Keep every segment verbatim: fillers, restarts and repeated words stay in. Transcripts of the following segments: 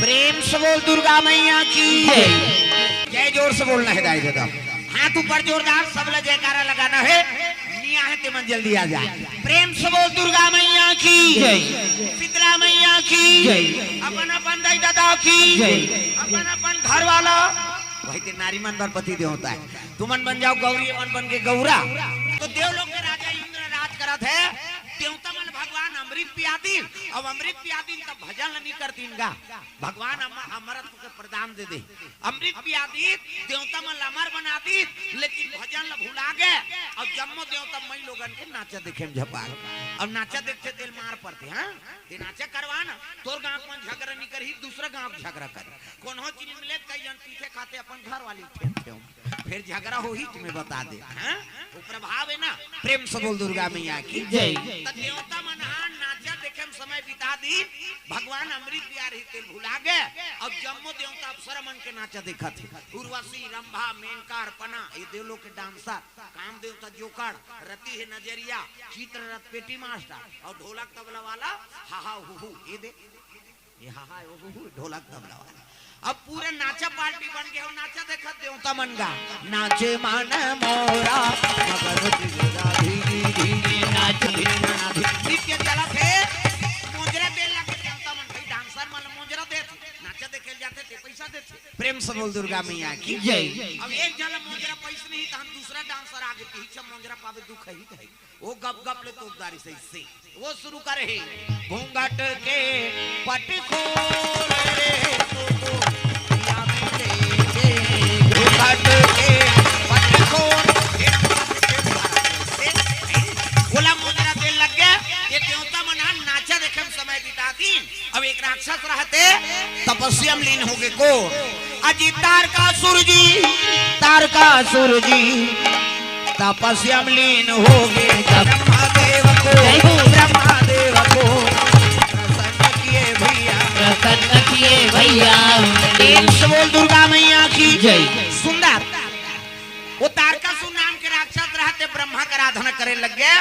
प्रेम से बोल दुर्गा मैया की जय। जय जोर से बोलना हे दाई ददा। हाथ ऊपर जोरदार, सब ला जयकारा लगाना हे। निया हे ते मन जल्दी आ जाए। प्रेम से बोल दुर्गा मैया की जय। शीतला मैया की जय। अपन अपन दाई ददा की जय। अपन अपन घर वाला। वही ते नारी मन बर पति देवता हे। तुमन बन जाव गौरी, मन बन के गौरा। तो देवलोक के राजा इंद्र राज करत हे। देवता मन भगवान अमृत पिया दिन, अब अमृत पिया दिन तब भजन ल नी कर दिन गा। भगवान अम-, अमरत्व के प्रदान दे दे। अमृत पिया दीत, देवता मन ला अमर बना दीत, लेकिन भजन ला भुला गे। अब जम्मो देवता मई लोगन के नाचा देखे में झपा गे। अब नाचा देखथे तेल मार पड़थे, हाँ? ते नाचा करवा ना, तोर गांव मन झगड़ा नहीं करही, दूसरा गांव झगड़ा कर। कोनो चीज मिले, कई जन पीछे खाते अपन घर वाली ठेम ठेम। फिर झगड़ा होही, तुम्हें बता दे, हाँ? वो प्रभाव है ना। प्रेम से बोल दुर्गा मैया की जय। त देवता मन हा नाचा देखे में समय बिता दी, भगवान अमृत पिया रही तेल भुला गे। अब जम्मो देवता अप्सरा मन के नाचा देखत हे। उर्वशी, रंभा, मेनका, अर्पणा, ये देवलोक के डांसर, काम देवता जोकड़, रति हे नजरिया, चित्ररथ पेटी मास्टर और ढोलक तबला वाला हा हा हु हु, ये दे, ये हा हा हु हु, ढोलक तबला वाला। अब पूरा नाचा पार्टी बन गे हो, नाचा देखत देवता मन गा। नाचे मन मोरा, मगन चिगरा धीरे धीरे नाच धीरे नाच। नृत्य चलत हे, मोजरा दे लगे देवता मन, भाई डांसर मन मोजरा देथे, नाचा देखे जाथे ते पैसा देथे। प्रेम से बोल दुर्गा मैया की जय। अब एक जन ला मोजरा पैसा नहीं, तो हम दूसरा डांसर आगे पीछे मोजरा पावे दुख ही कहे। वो गप गप ले तोपदारी सही से। वो शुरू करे हे, घूंघट के पट खोल रे, तो, तो, या में लेके, घूंघट के पट खोल। बोला मोजरा दे लग गे, ये देवता मन हा नाचा देखे में समय बिता दिन। अब एक राक्षस रहते, तपस्या में लीन होगे को। अजी तारकासुर जी, तारकासुर जी, तपस्या में लीन होगे। ब्रह्मा देव को, जय हो। ब्रह्मा देव को प्रसन्न किए भैया। प्रसन्न किए भैया। प्रेम से बोल दुर्गा मैया की जय। सुंदर। वो तारकासुर नाम के राक्षस रहते, ब्रह्मा के आराधना करे लग गे।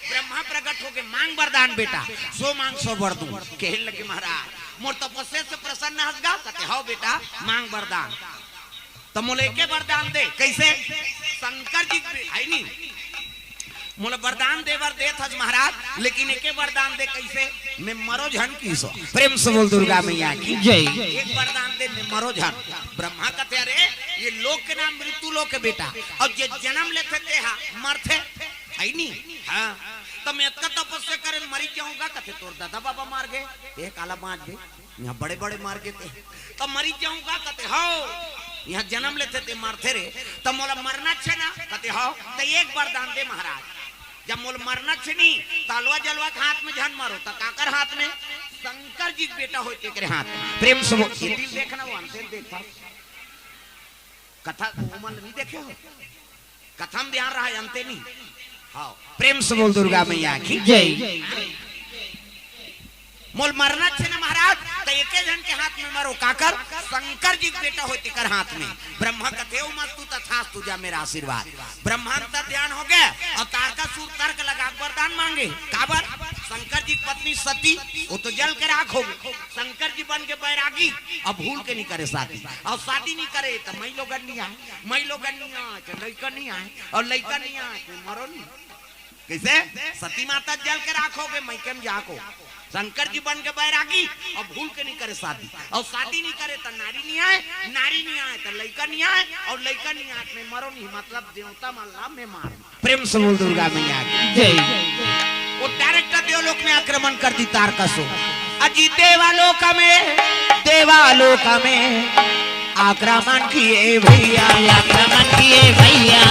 ब्रह्मा प्रकट होके, "मांग वरदान बेटा, सो मांग सो वर दूं।" कहे लगे, "महाराज, मोर तपस्या से प्रसन्न हस गा?" कहते, "हव बेटा, मांग वरदान।" "त मोला एके वरदान दे।" "कैसे?" "शंकर जी के है नी, मोला वरदान दे बर देत हस महाराज, लेकिन एके वरदान दे।" "कैसे?" "मैं मरो झन।" किसो प्रेम से बोल दुर्गा मैया की जय। "एक वरदान दे, मैं मरो झन।" ब्रह्मा कहते, "अरे, ये लोक के नाम मृत्यु लोक है बेटा, और जे जन्म लेथे ते हा मरथे, है नी?" "हाँ।" "त मैं अतका तपस्या करे मरी जाऊंगा?" कहते, "तोर दादा बाबा मार गे, ते काला बांच गे, यहाँ बड़े बड़े मार गे ते, त मरी जाऊंगा?" कहते, "हव, यहाँ जन्म लेथे ते मरथे रे, त मोला मरना छे ना?" कहते, "हव।" "त एक वरदान दे महाराज, जब मोला मरना छे नी, त अलवा जलवा के हाथ में झन मरो, त काकर हाथ में?" "शंकर जी के बेटा होय तेकरे हाथ में।" प्रेम से बोल, ये दिल देखना, वो अंते देखा। कथा ओमन नहीं देखे हो, कथा में ध्यान रहा, अंते नहीं। हाँ, प्रेम से बोल दुर्गा मैया की जय। "मोला मरना छे ना महाराज, त एके झन के हाथ में मरो।" काकर? "शंकर जी के बेटा होय तेकर हाथ में।" ब्रह्मा कहते, "ओम अस्तु तथास्तु, जा मेरा आशीर्वाद।" ब्रह्मा अंतर ध्यान होगे और तारकासुर तर्क लगा के वरदान मांगे। काबर? शंकर जी की पत्नी सती, वो तो जल के राख होगे। शंकर जी बन के बैरागी, अब भूल के नहीं करे शादी, और शादी नहीं करे त मई लोगन नहीं आए, मई लोगन नहीं आए त लइका नहीं आए, और लइका नहीं आए त मरो नहीं। कैसे? सती माता जल के राख होगे, मई के में जाको। शंकर जी बन के बैरागी, अब भूल के नहीं करे शादी, और शादी नहीं करे त नारी नहीं आए, नारी नहीं आए त लइका नहीं आए, और लइका नहीं आए त मैं मरो नहीं, मतलब देवता मन ला मैं मार। प्रेम से बोल दुर्गा मैया की जय। वो डायरेक्ट देवलोक में आक्रमण कर दी तारकासुर। अजी देवालोक में, देवालोक में आक्रमण किए भैया। आक्रमण किए भैया।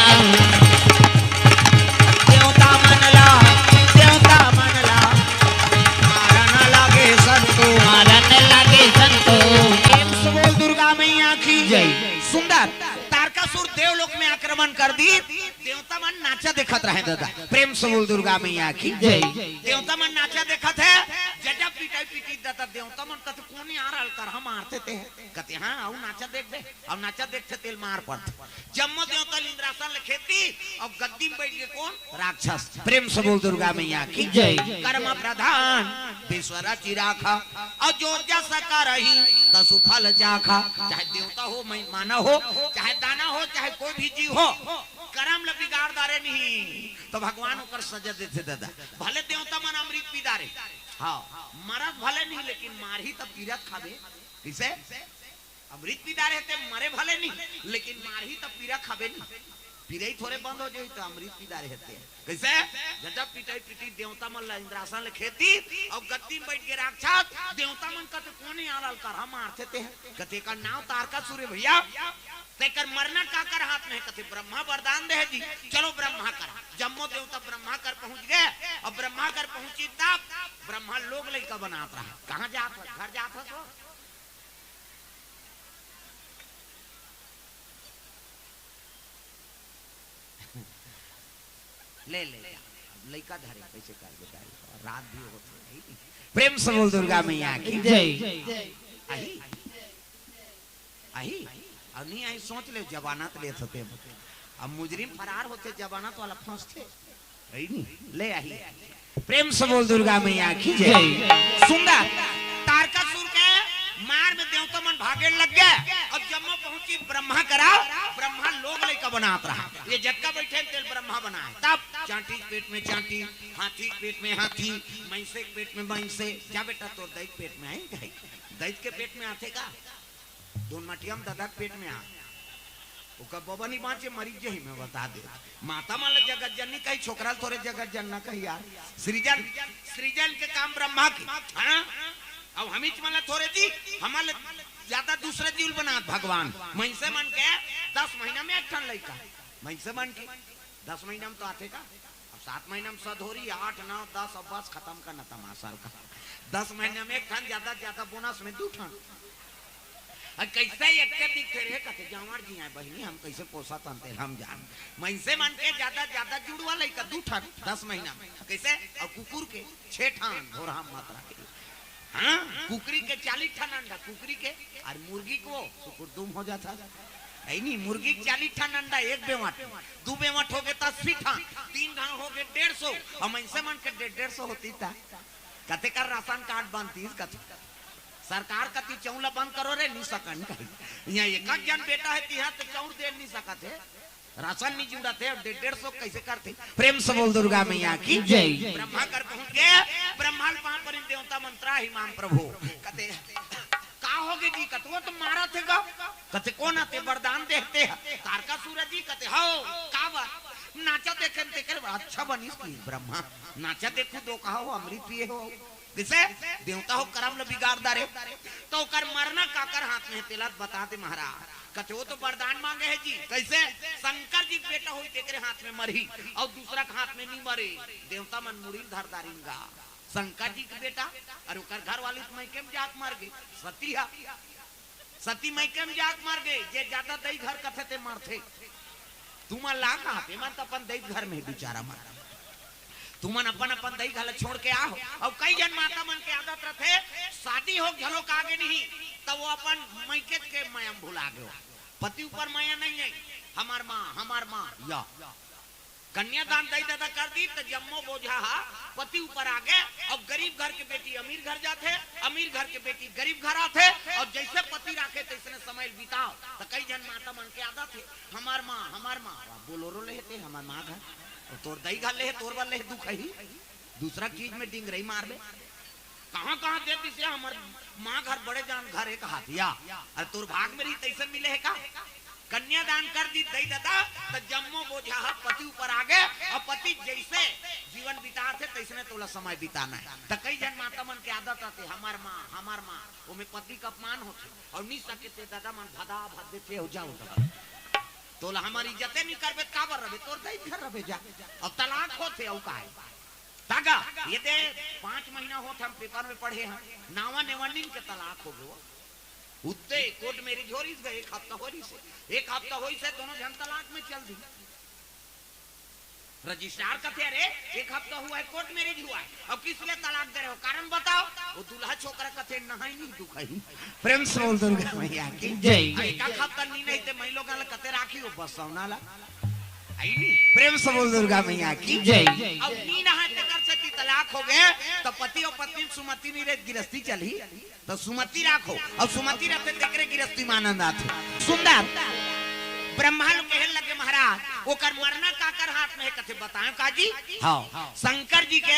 देवता मन ला, देवता मन ला मारन लागे संतो। मारन लागे संतो। प्रेम से बोल दुर्गा मैया की जय। सुंदर। तारकासुर देवलोक में आक्रमण कर दी। देवता मन नाचा देखत रहे दादा। प्रेम से बोल दुर्गा मैया की जय। देवता मन नाचा देखत हे, जजा पिटाई पीटी दादा। देवता मन कहते, "कोन यार अलकरहा मारथे ते?" कहते, "हाँ, अउ नाचा देख बे।" अउ नाचा देखथे तेल मार पड़थे। जम्मो देवता ल इंद्रासन ल खेदी, अउ गद्दी में बैठ के कोन? राक्षस। प्रेम से बोल दुर्गा मैया की जय। कर्म प्रधान विश्व रचि राखा, अउ जो जस करही सुफल चाखा, चाहे देवता हो, मैं मानव हो, चाहे दानव हो, चाहे कोई भी जीव हो, करम ल बिगाड़ डारे नहीं, तो भगवान ओकर सजा देथे दादा। भले देवता मन अमृत पी डारे, हाँ, मरत भले नहीं, लेकिन मारही त पीरत खाबे। कइसे? अमृत पी डारे ते मरे भले नहीं, लेकिन मारही त पीरा खाबे नहीं। पीरई थोरे बंद हो जाही त अमृत पी डारे हे ते। कइसे? गजब पिटई पिटी देवता मन ला इंद्रासन ले खेदी, अउ गद्दी में बइठ के राक्षस, देवता मन कथे कोन ए आलल कर, हम मारथे ते हे। कथे एकर नाव तारकासुर हे भइया, तेकर मरना काकर हाथ में हे? कथे ब्रह्मा वरदान दे हे जी, चलो ब्रह्मा कर। जम्मो देवता ब्रह्मा कर पहुंच गे, अउ ब्रह्मा कर पहुंची तब ब्रह्मा लोग लइका बनात रहा। कहाँ जात हस? घर जात हस? ले, ले जा। अब लइका धरे कइसे कर बेटा, रात भी होत हे, नहीं? प्रेम से बोल दुर्गा मैया की। जय। आही? आही? अउ नहीं आही, सोच ले, जमानत लेत होते। अब मुजरिम फरार होथे, जमानत वाला फंसथे। है नहीं? ले आही। प्रेम से बोल दुर्गा मैया की जय। जय। सुंदर। तारकासुर के मार में देवता मन भागे लग गे। अब जम्मो पहुंची ब्रह्मा करा, ब्रह्मा लोग लइका बनात रहा। ये जतका बइठे तेला ब्रह्मा बनाए। तब चांटी के पेट में चांटी, हाथी के पेट में हाथी, मइसे के पेट में मइसे। जा बेटा, तोर दई के पेट में आही, दई के पेट में आथे का? धुन मटिया में ददा के पेट में आ। ओकर बबा नहीं बांचे, मरी जाही, मैं बता दे। माता मन ल जगत जननी कही, छोकरा ल थोरे जगत जनना कही यार। सृजन, सृजन के काम ब्रह्मा के, हाँ? अब हमीच मन ल थोरे जी, हमर ले ज्यादा दूसरा जीव ल बनात भगवान। मइसे मन के दस महीना में एक ठन लइका, मइसे मन के दस महीना में तो आथे का? अब सात महीना में सधोरी, आठ, नौ, दस, अब बस खतम करना तमाशा का। दस महीना में एक ठन, ज्यादा से ज्यादा बोनस में दू ठन। अउ कइसे एक के दिखथे रे, कथे जांवर जी आए बहिनी, हम कइसे पोसत हन तेला हम जान। मइसे मन के ज्यादा से ज्यादा जुड़वा लइका दू ठन, दस महीना में। कइसे? अउ कुकुर के छे ठन, भोरहा मत राखे। हाँ, कुकरी के चालीस ठन अंडा, कुकरी के, अउ मुर्गी के वो सुकुर दुम हो जात हे। है नहीं, मुर्गी के चालीस ठन अंडा, एक बेंवट, दू बेंवट हो गे त अस्सी ठन, तीन घांव हो गे डेढ़ सौ, अउ मइसे मन के डेढ़, डेढ़ सौ होतिस त कते कर राशन कार्ड बनतिस कथे। सरकार कती चउर ल बंद करो रे, नहीं सकन कही। इहाँ एक एक झन बेटा हे, तिहां तो चउर दे नहीं सकत हे। राशन नहीं जुड़त हे, डेढ़, डेढ़ सौ कइसे करथे? प्रेम से बोल दुर्गा मैया की जय। ब्रह्मा कर पहुंच गे, ब्रह्मा ल पांव परिन देवता मन त्राहि माम प्रभु। कथे, का हो गे जी? कथे, वो तो मारत हे गा। कथे, कोन आथे वरदान देथे? तारकासुर जी। कथे, हव, काबर? नाचा देखेन तेकर अच्छा बनिस कि ब्रह्मा। नाचा देखहू दो कहा हो, अमृत पिए हो। कइसे? देवता हो करम ल बिगाड़ डारे। त ओकर मरना काकर हाथ में हे, तेला बता दे महाराज। कथे, वो तो वरदान मांगे हे जी। कइसे? शंकर जी के बेटा होही, तेकरे हाथ में मरही, अउ दूसरा के हाथ में नहीं मरे। देवता मन मुड़ी ल धर डारिन गा। शंकर जी के बेटा, अरे ओकर घरवाली तो मइके में जाके मर गे, सती हा। सती मइके में जाके मर गे, जे ज्यादा दई घर कथे ते मरथे। तुमन ला कहा, एमन त अपन दई घर में बिचारा मर। तुमन अपन अपन दई घर ल छोड़ के आहो। अउ कई झन माता मन के आदत रथे, शादी हो घलो का आगे नहीं, त वो अपन मइके के मया म भुला गे हो। पति ऊपर मया नहीं हे, हमर माँ, हमर माँ, या। कन्यादान दई ददा कर दिस, त जम्मो बोझा हा पति ऊपर आ गे। अउ गरीब घर के बेटी अमीर घर जाथे, अमीर घर के बेटी गरीब घर आथे, अउ जइसे पति राखे तइसने समय ल बिताव। त कई झन माता मन के आदत हे, हमर माँ, हमर माँ, बोलोरो ले हे ते, हमर माँ घर, अउ तोर दई घर ले हे, तोर बर ले हे, दुख ही, दूसरा चीज में डिंगरई मारबे। कहाँ कहाँ दे दिस हे, हमर माँ घर बड़े जान घर एक हाथ या। अरे तोर भाग में रही तइसे मिले हे का? कन्यादान कर दिस दई ददा, त जम्मो बोझा ह पति ऊपर आ गे, अउ पति जइसे जीवन बिताथे तइसने तोला समय बिताना हे। त कई झन माता मन के आदत आथे, हमर माँ, हमर माँ, ओमे पति के अपमान होथे, अउ नी सके ते ददा मन भदा भद देथे, हो जाओ ददा। तोला हमर इज्जते नी करबे, काबर रबे, तोर दई घर रबे जा। अउ तलाक होथे, अउ का हे? तागा, ये दे पाँच महीना होत हम पेपर में पढ़े हन, नावा नेवा नीन के तलाक हो गयो। उत्ते कोर्ट मैरिज हो रही से, एक हफ्ता हो रही से, एक हफ्ता होई से दोनों झन तलाक में चल दी। रजिस्ट्रार कथे, "अरे, एक हफ्ता हुआ है, कोर्ट मैरिज हुआ है, अब किस लिए तलाक दे रहे हो, कारण बताओ।" वो दूल्हा छोकरा कथे, "नहाई नहीं दुखई।" प्रेम से बोल दुर्गा मैया की जय। अब एक हफ्ता नी नहीं ते मैं लोग कते राखी हो बस सौना ला। आई नी? प्रेम से बोल दुर्गा मैया की जय। अब नी नहाए ते कर सकी तलाक हो गए, तो पति अउ पत्नी सुमति नहीं रहे, गिरस्ती चलही। तो सुमति राखो, अउ सुमति रहते तेकरे गिरस्ती में आनंद आथे। सुंदर ब्रह्मा लोग कहे लगे, महाराज, ओकर मरना काकर हाथ में हे? कथे, बताएं का जी? हाँ, शंकर जी के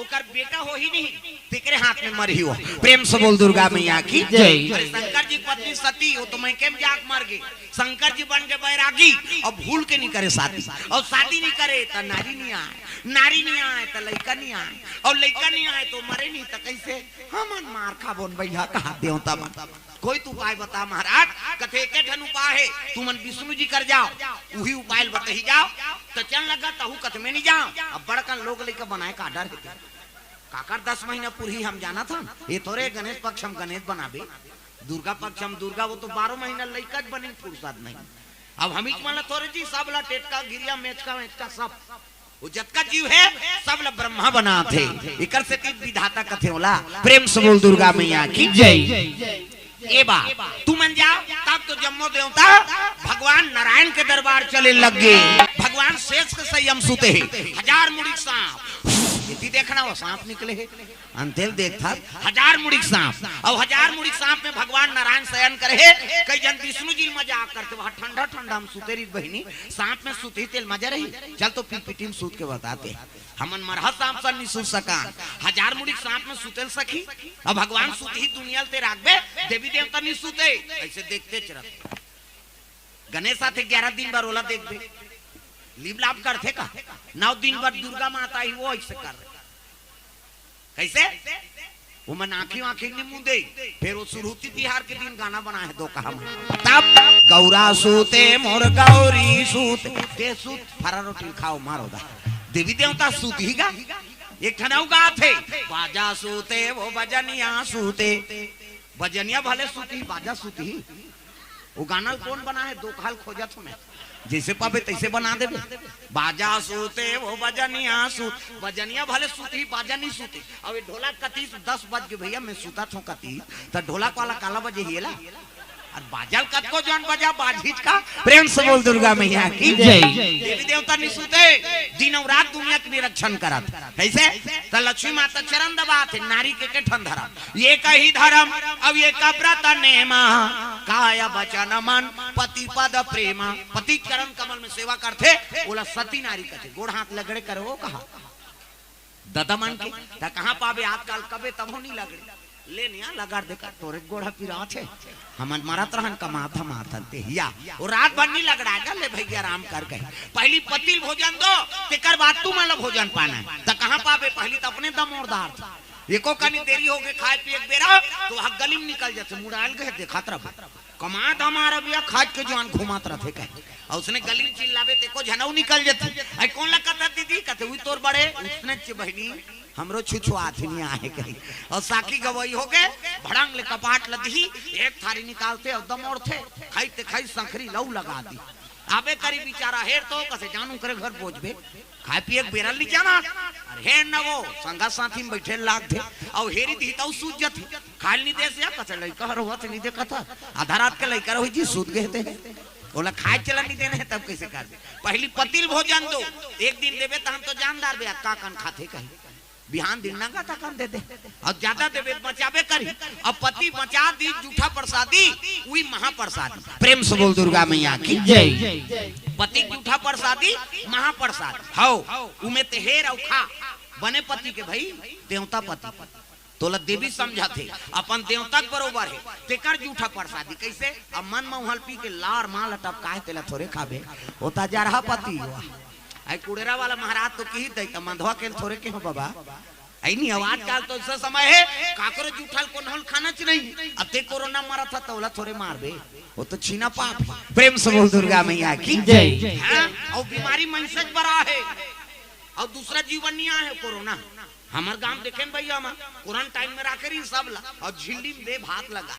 ओकर बेटा हो ही नहीं, तेकरे हाथ में मरही हो। प्रेम से बोल दुर्गा मैया की जय। अरे शंकर जी की पत्नी सती, वो तो मइके में जाके मर गई। शंकर जी बन के बैरागी, अब भूल के नहीं करे शादी, अउ शादी नहीं करे तो नारी नहीं आए, नारी नहीं आए तो लइका नहीं आए, अउ लइका नहीं आए तो मरे नहीं, तो कैसे? हमन मार खाबोन भैया, कहा देवता मन। कोई तो उपाय बता महाराज। कथे, एके ठन उपाय हे, तुमन विष्णु जी कर जाओ, उही उपाय ल बतही जाओ। तो चल लगा, तहू कथे में नहीं जाओ। अब बड़कन लोग लइका बनाए का डर हे। काकर दस महीना पूरी हम जानत हन, ये थोरे गणेश पक्ष हम गणेश बनाबे, दुर्गा पक्ष हम दुर्गा, वो तो बारह महीना लइका च बने फुर्सत नहीं। अब हमीच मन ला थोरे जी, सब ला टेटका, गिरिया, मेचका, मेचका सब, वो जतका जीव हे, सब ला ब्रह्मा बनाथे। एकर सेती विधाता कथे ओला। प्रेम से बोल दुर्गा मैया की जय। ए बा, तुमन जाओ, तब तो जम्मो देवता भगवान नारायण के दरबार चले लग गे। भगवान शेष के संयम सुते हे, हजार मुड़ी सांप, एती देखना वो सांप निकले हे। अंतेल देखथस, हजार मुड़ी सांप, अउ हजार मुड़ी सांप में भगवान नारायण शयन करे हे। कई जन विष्णु जी ल मजाक करथे, वह ठंडा ठंडा में सुते रही बहिनी, सांप में सुतही तेल मजा रही। चल तो पीपीटी में सूत के बताते, हमन मरहा सांप सन नहीं सुत सकान, हजार मुड़ी सांप में सुतेल सखी। अब भगवान सुतही दुनिया ल ते राखबे, देवी देवता नहीं सुते, ऐसे देखते चरत। गणेश आथे ग्यारह दिन बर ओला देखबे, लीप लाप करथे का? नौ दिन बर दुर्गा माता ही वो ऐसे कर। कैसे? वो मन आँखी आँखी नहीं मुंदे, फिर वो सुरहुती तिहार के दिन गाना बनाए हे दो कहा मन। तब गौरा सूते मोर गौरी सूते, ते सूत फरा रोटी खाओ मारो दा। देवी देवता सूत ही गा, एक ठन अउ गाथे, बाजा सूते वो बजनिया सूते, बजनिया भले सूती, बाजा सूती। वो गाना ल कोन बनाए हे? दो काल खोजत हूँ मैं। जैसे पाबे तैसे बना देबे। बाजा सूते वो बजनिया सूत, बजनिया भले सूती, बाजा नहीं सूती। अब ये ढोलक कतीस, दस बज के भैया मैं सूतत हूँ कतीस, तो ढोलक वाला काला बजे हियेला। अउ बाजा ल कतको जन बजा, बाजही च का। प्रेम से बोल दुर्गा मैया की जय। देवी देवता नहीं सूते, दिन अउ रात दुनिया के निरीक्षण करत। कैसे? तो लक्ष्मी माता चरण दबाथे, नारी के के ठन धरम। एकही धरम अउ एक व्रत नेमा, काय बचन मन पति पद प्रेमा। पति चरण कमल में सेवा करथे, ओला सती नारी कथे। गोड़ हाथ लगड़े करे वो कहा ददा मन के, त कहाँ पाबे आजकल, कबे तभो नहीं लगड़े। ले निया लगड़ दे का, तोरे गोड़ पिरात हे। हमन मरत रहन कमात हमात हन ते हिया। वो रात भर नहीं लगड़ाएगा, ले भैया आराम कर गए। पहली पति ल भोजन दो, तेकर बाद तुमन ला भोजन पाना हे। त कहाँ पाबे, पहली त अपने दमोरदार थे। एको कनी देरी हो गए खाए पिए के बेरा, तो वहाँ गली में निकल जाथे, मुड़ायल गए, देखत रह। कमा धमा रबिया खाज के जुआन घुमात रथे कहे। अउ उसने गली में चिल्लाबे, ते को झनऊ निकल जथे। अई कोन ला कथा दीदी? कथे, "उई तोर बड़े।" उसने च बहिनी, "हमरो छुछुआत ही नहीं आहे," कही। अउ साखी गवई हो गए, भड़ंग ले कपाट ल दिही, एक थारी निकालथे अउ दमोड़थे, खाई ते खाई संखरी लऊ लगा दी। आबे करी बिचारा हेर तो कसे जानू करे घर बोझबे। खाए पिए के बेरा ल नहीं जाना। अरे हे न वो, संगा साथी में बैठे लाग थे। अउ हेरी दी तऊ सूझ जथे। खाए ल नहीं दे से, कसे लइका हर होत नहीं देखत ह। आधा रात के लइका रहो जी सूत गए थे। ओला खाए चला नहीं देने है तब कैसे कर दे? पहली पति ल भोजन दो। एक दिन देबे त हम तो जानदार बे, का कन खाथे कही। बिहान दिन नंगा तकन दे दे। अउ ज्यादा देबे त बचाबे करी। अब पति बचा दी जूठा प्रसादी, उई महाप्रसादी। प्रेम से बोल दुर्गा मैया की जय। पति जूठा प्रसादी, महाप्रसाद। हौ, उमे ते हेर अउ खा, बने पति के भई, देवता पति। तोला देवी समझत हे, अपन देवता के बरोबर हे, तेकर जूठा प्रसादी। कैसे? अब मन म उहल पी के लार माल टपकाए, तेला थोरे खाबे, ओ त जरहा पति हुआ। आई कुड़ेरा वाला महाराज तो किही दई, त मंधवा के थोरे के हो बाबा। आई नहीं, अब आजकल तो ऐसा समय हे, काकरो जूठा ल कोनो ल खाना च नहीं। अब ते कोरोना मरत ह, त ओला थोरे मारबे, वो तो छीना पाप हे। प्रेम से बोल दुर्गा मैया की जय। हाँ? अउ बीमारी मनसे बर आहे, अउ दूसरा जीवन नहीं आहे कोरोना। हमर गांव देखेन भैया, हम क्वारंटाइन में राखे रही सब ला, अउ झिल्ली में दे भात लगा।